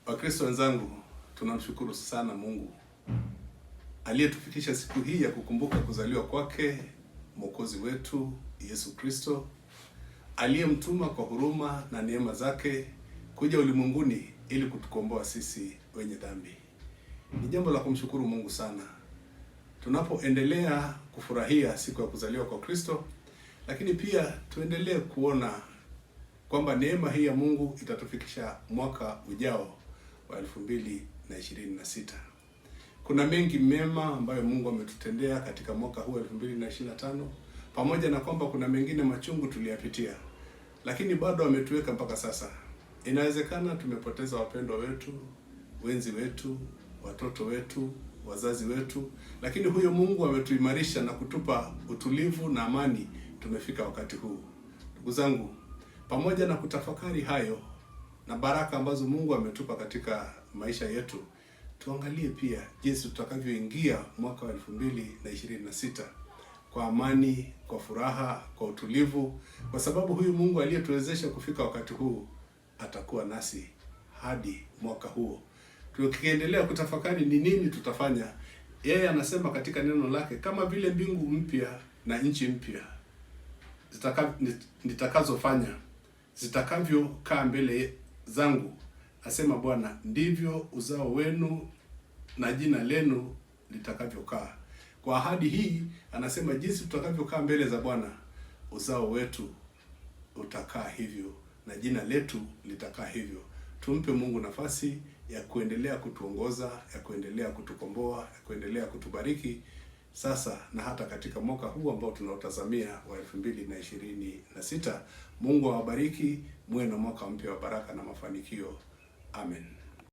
Wakristo wenzangu, tunamshukuru sana Mungu aliyetufikisha siku hii ya kukumbuka kuzaliwa kwake Mwokozi wetu Yesu Kristo, aliyemtuma kwa huruma na neema zake kuja ulimwenguni ili kutukomboa sisi wenye dhambi. Ni jambo la kumshukuru Mungu sana tunapoendelea kufurahia siku ya kuzaliwa kwa Kristo, lakini pia tuendelee kuona kwamba neema hii ya Mungu itatufikisha mwaka ujao wa 2026. Kuna mengi mema ambayo Mungu ametutendea katika mwaka huu 2025, pamoja na kwamba kuna mengine machungu tuliyapitia, lakini bado ametuweka mpaka sasa. Inawezekana tumepoteza wapendwa wetu, wenzi wetu, watoto wetu, wazazi wetu, lakini huyo Mungu ametuimarisha na kutupa utulivu na amani. Tumefika wakati huu, ndugu zangu, pamoja na kutafakari hayo na baraka ambazo Mungu ametupa katika maisha yetu, tuangalie pia jinsi tutakavyoingia mwaka wa 2026 kwa amani, kwa furaha, kwa utulivu, kwa sababu huyu Mungu aliyetuwezesha kufika wakati huu atakuwa nasi hadi mwaka huo. Tukiendelea kutafakari ni nini tutafanya, yeye anasema katika neno lake, kama vile mbingu mpya na nchi mpya nitakazofanya zitakavyokaa mbele zangu, asema Bwana, ndivyo uzao wenu na jina lenu litakavyokaa. Kwa ahadi hii anasema jinsi tutakavyokaa mbele za Bwana, uzao wetu utakaa hivyo na jina letu litakaa hivyo. Tumpe Mungu nafasi ya kuendelea kutuongoza, ya kuendelea kutukomboa, ya kuendelea kutubariki sasa na hata katika mwaka huu ambao tunaotazamia wa 2026. Mungu awabariki, muwe na mwaka mpya wa baraka na mafanikio. Amen.